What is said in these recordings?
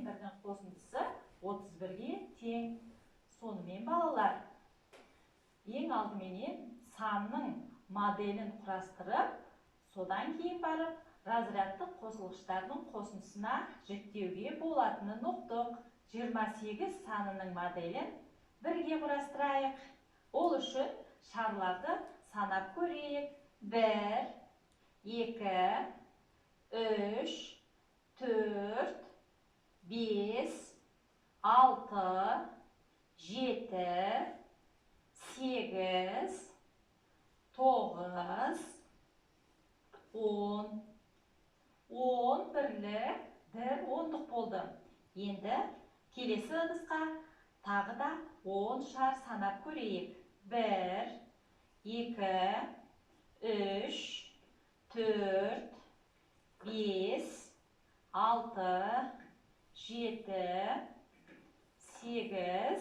мен 1-дің қосындысы 31-ге тең. Сонымен балалар, ең алдыменен санның моделін құрастырып, содан кейін барып разрядтық қосылғыштардың қосындысына жіктеуге болатынын ұқтық. 28 санының моделін бірге құрастырайық. Ол үшін шарларды санап көрейік. 1, 2, 3, 4, 5, 6, 7, 8, 9, 10. 10 бірлік, 1 ондық болды. Енді келесі ыдысқа тағы да 10 шар санап көрейік. 1, 2, 3, 4, 5, 6, 7, 8,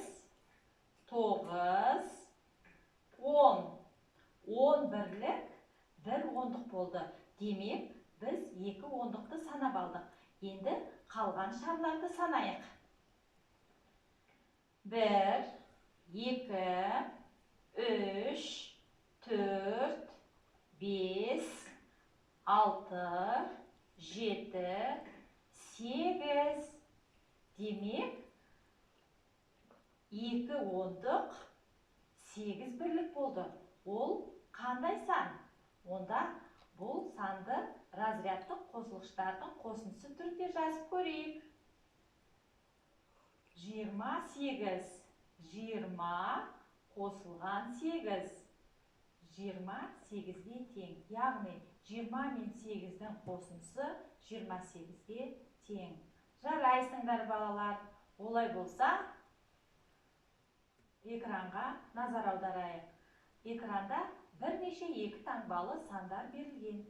9, 10. 10 бірлік, 1 ондық болды. Демек, біз 2 ондықты санап алдық. Енді қалған шарларды санайық. 1, 2, 3, 4, 5, 6, 7, 8. Демек, 2 ондық, 8 бірлік болды. Ол қандай сан? Онда бұл санды разрядтық қосылғыштардың қосындысы түрінде жазып көрейік. 28. 20 қосылған 8. 28-ге тең. Яғни 20 мен 8-дің қосындысы 28-ге тең. Жарайсыңдар, балалар. Олай болса, экранға назар аударайық. Экранда бірнеше екі таңбалы сандар берілген.